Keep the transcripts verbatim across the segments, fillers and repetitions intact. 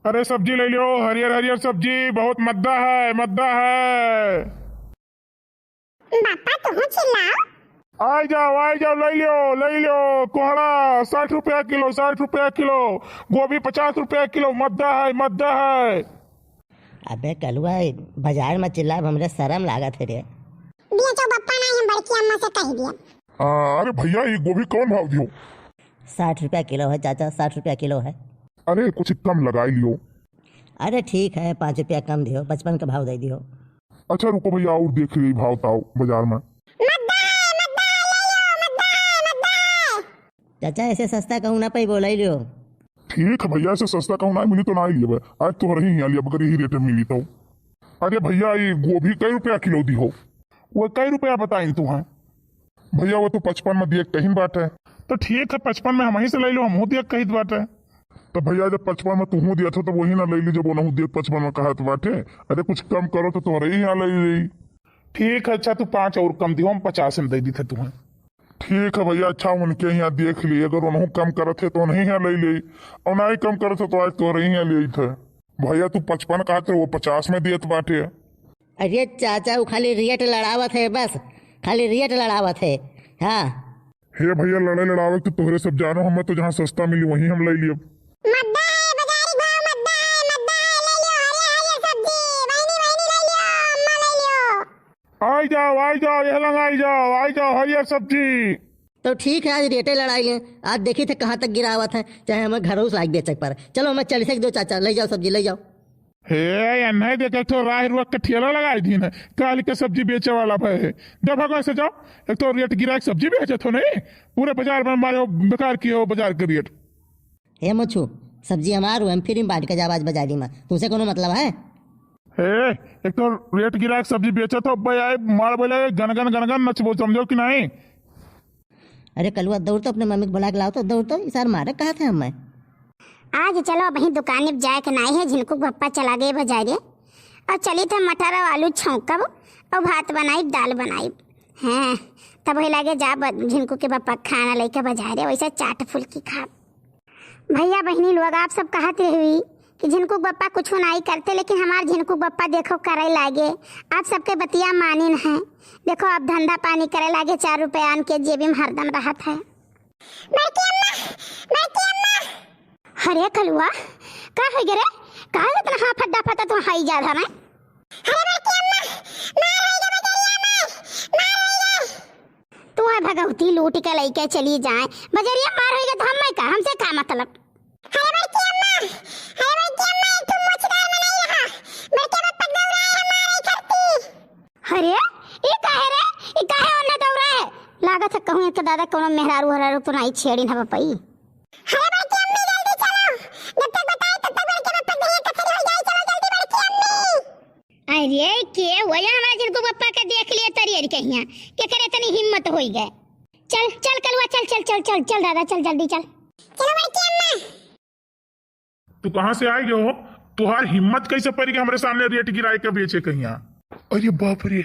अरे सब्जी लइ लियो, हरियर हरियर सब्जी, बहुत मद्दा है, मद्दा है। बापा, तुहूँ चिल्लाओ। आइ जाओ, आइ जाओ, लइ लियो, लइ लियो। कोहड़ा साठ रुपया किलो, साठ रुपया किलो। गोभी पचास रुपया किलो, मद्दा है, मद्दा है। अबे कलुआ, बाजार मा चिल्लाब, हमरे सरम लागत है रे। बेचो बप्पा, नाहीं हम बड़की अम्मा से कहि दिया। आ, अरे भइया, ई गोभी कौन भाव दियो? साठ रुपया किलो है चाचा, साठ रुपया किलो है। अरे कुछ कम लगाइ लियो। अरे ठीक है, पाँच रुपया कम दियो, पचपन का भाव दइ दियो। अच्छा रुको भइया, अउर देखि ली भाव ताव बाजार मा। मद्दा है, मद्दा है, लइ लियो, मद्दा है, मद्दा है। चाचा, ऐसे सस्ता कहूँ ना पइबो, लइ लियो। ठीक है भइया, ऐसे सस्ता कहूँ ना मिली तो नाहीं लियब। आज तोहरे ही हियाँ लियब, अगर यही रेट मा मिली तो। अरे भइया, ई गोभी कइ रुपया किलो दिहो? वो कइ रुपया बताइन तुहैं? भइया, वो तो पचपन मा दिए कहिन बाटे। तो ठीक है, पचपन मा हमहीं से लइ लो, हमहूँ दिए कहित बाटे। तो भइया, जब पचपन मा तुहूँ दिया था, तब वही ना लइ ली, जब उनहूँ दिए पचपन मा कहत बाटे। अरे कुछ कम करो तो तोहरे ही हियाँ लइ ली। ठीक है, अच्छा तू पाँच अउर कम दिहो, हम पचास मा दइ दीत है तुहैं। ठीक है भइया, अच्छा उनके हियाँ देखि ली, अगर उनहूँ कम करत है तो उनहीं हियाँ लइ ली, अउर नाहीं कम करत है तो आज तोहरे ही हियाँ लइ ली थे। भइया तू पचपन कहत रहे, वो पचास मा दियत बाटे। अरे चाचा, उ खाली रेट लड़ावत है बस, खाली रेट लड़ावत है। हाँ। हे भइया, लड़े लड़ावे के तो तोहरे सब जानो, हमें तो जहाँ सस्ता मिली वहीं हम लइ लियब। मद्दा है, बाजारी भाव मद्दा है, मद्दा है, लइ लियो, हरियर हरियर सब्जी, बहिनी बहिनी लइ लियो, अम्मा लइ लियो। आइ जाओ, आइ जाओ, यह लंग आइ जाओ, आइ जाओ, हरियर सब्जी। तो ठीक है, आज रेटे लड़ाइ लें, आज देखी थे कहाँ तक गिरावत है, चाहे हमें घरों से लाइके बेचे के पड़े। चलो, हमें चालीस के दो चाचा, लइ जाओ सब्जी, लइ जाओ। हे, एन्हैं देख, एक ठो राह रोक के ठेला लगाइ दीन है, काल के सब्जी बेचे वाला भए है। दे भगवान से जाओ, एक ठो रेट गिराइ के सब्जी बेचत हो नहीं, पूरे बाजार मा मारे हो, बेकार किए हो बाजार के रेट। हे मोछू, सब्जी हमार हुए, हम free मा बाँट के जाब आज बाजारी मा, तुमसे कौनो मतलब है? हे, एक ठो रेट गिराइ के सब्जी बेचत हो, बे आए मार बोले गनगन गनगन नचबो, समझो कि नहीं? अरे कलुआ, दौड़ तो अपने मम्मी के बोलाइ के लाओ तो, दौड़ तो, ई सार मारे कहत है हमें। आज चलो, अबहीं दुकाने पे जाए के नाहीं है, झिनकू के बप्पा चला गए बाजारे। अउर चली थे मटर अउर आलू छौंकब अउर भात बनाइब, दाल बनाइब। हैं, तब वही लागे जा ब-, झिनकू के बप्पा खाना लइके बाजारे, वइसे चाट फुल्की खाब। भइया बहिनी लोग, आप सब कहत रहे हुई कि झिनकू के बप्पा कुछु नाहीं करते, लेकिन हमार झिनकू के बप्पा देखो करे लागे, आप सबके बतिया मानिन है। देखो, अब धंधा पानी करे लागे, चार रुपया आन के जेबी मा हरदम रहत है। बड़की अम्मा, बड़की अम्मा। अरे कलुआ, का होइ गे रे? काहे इतना हाफत डाफत तू हाई जा रहा है? अरे बड़की अम्मा, मार होइ गे बजरिया मा, मार होइ गे। तू है भगवती लूट के लइके चली जाए। बजरिया मार होइ गे तो हमें का, हमसे का मतलब? अरे बड़की अम्मा, अरे बड़की अम्मा, एक ठो मोछदार मनई रहा। बड़के बप्पा दौड़ाए हमारे करती। अरे, ई काहे रे? ई काहे ओने दौड़ाए? लागत है कहूँ इनके दादा कौनो मेहरारू हरारू तो नाहीं छेड़िन हवा पई। अरे बड़की अम्मी, जल्दी चलो। जब तक बताए तब तक बड़के बप्पा के दहिया कचरी होइ जाए। चलो जल्दी बड़की अम्मी। अरे के वजह हमारे झिनकू बप्पा के देख लिए तरियर के हियाँ, केकरे इतनी हिम्मत होइ गए। चल, चल कलुआ, चल, चल, चल, चल, चल दादा, चल जल्दी चल। चलो बड़की अम्मा। तू कहाँ से आइ गए हो? तुहार हिम्मत कैसे परि गए हमरे सामने रेट गिराइ के बेचे के हियाँ? अरे बाप रे,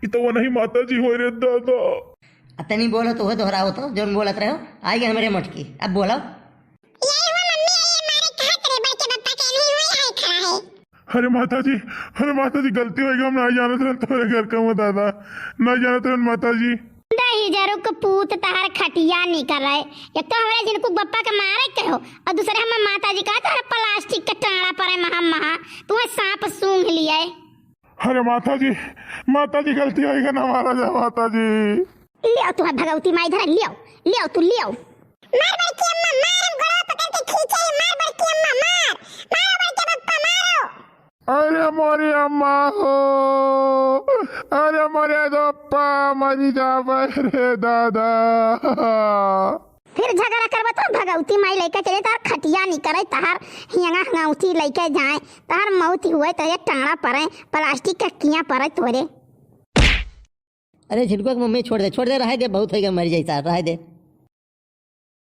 ई तो वनही माता जी होइ रे दादा। अतनी बोलो तो हो दोहराओ तो, जौन बोलत रहो, आइ गए हमरे मोटकी, अब बोलो। यही हुआ मम्मी, यही हमारे कहत रहे बड़के बप्पा के नहीं हुई है खड़ा है। अरे माता जी, अरे माता जी, गलती होइ गई, हम नाहीं जानत रहन तोहरे घर का हुआ दादा, नाहीं जानत रहन माता जी। दहिजरू के पूत तहर खटिया निकरे। एक तो हमरे झिनकू बप्पा के मारे के हो, अउर दूसरे हमर माता जी का तहर प्लास्टिक के टाँड़ा परे महा महा, तुहैं साँप सूंघ लिए। अरे माता जी, माता जी, गलती होइ गई ना, मारा जा माता जी। लियो तुहैं भगवती माई धरे, लियो, लियो तू लियो। मार बड़की अम्मा, मार, हम गोड़वा पकड़ के खींचे, मार बड़की अम्मा, मार, मारो बड़के बप्पा, मारो। अरे मोरी अम्मा हो, अरे मोरे दोप्पा, मरी जाबे रे दादा। फिर झगड़ा करबे तो भगवती माई लइके चले, तहार खटिया निकरे, तहार हियंगा हंगौती लइके जाए, तहार मौत हुए, तोरे टाँड़ा परे, प्लास्टिक के किया परे तोरे। अरे झिनकुआ के मम्मी, छोड़ दे, छोड़ दे, रहे दे, बहुत होइ गए, मर जाई सार, रहे दे।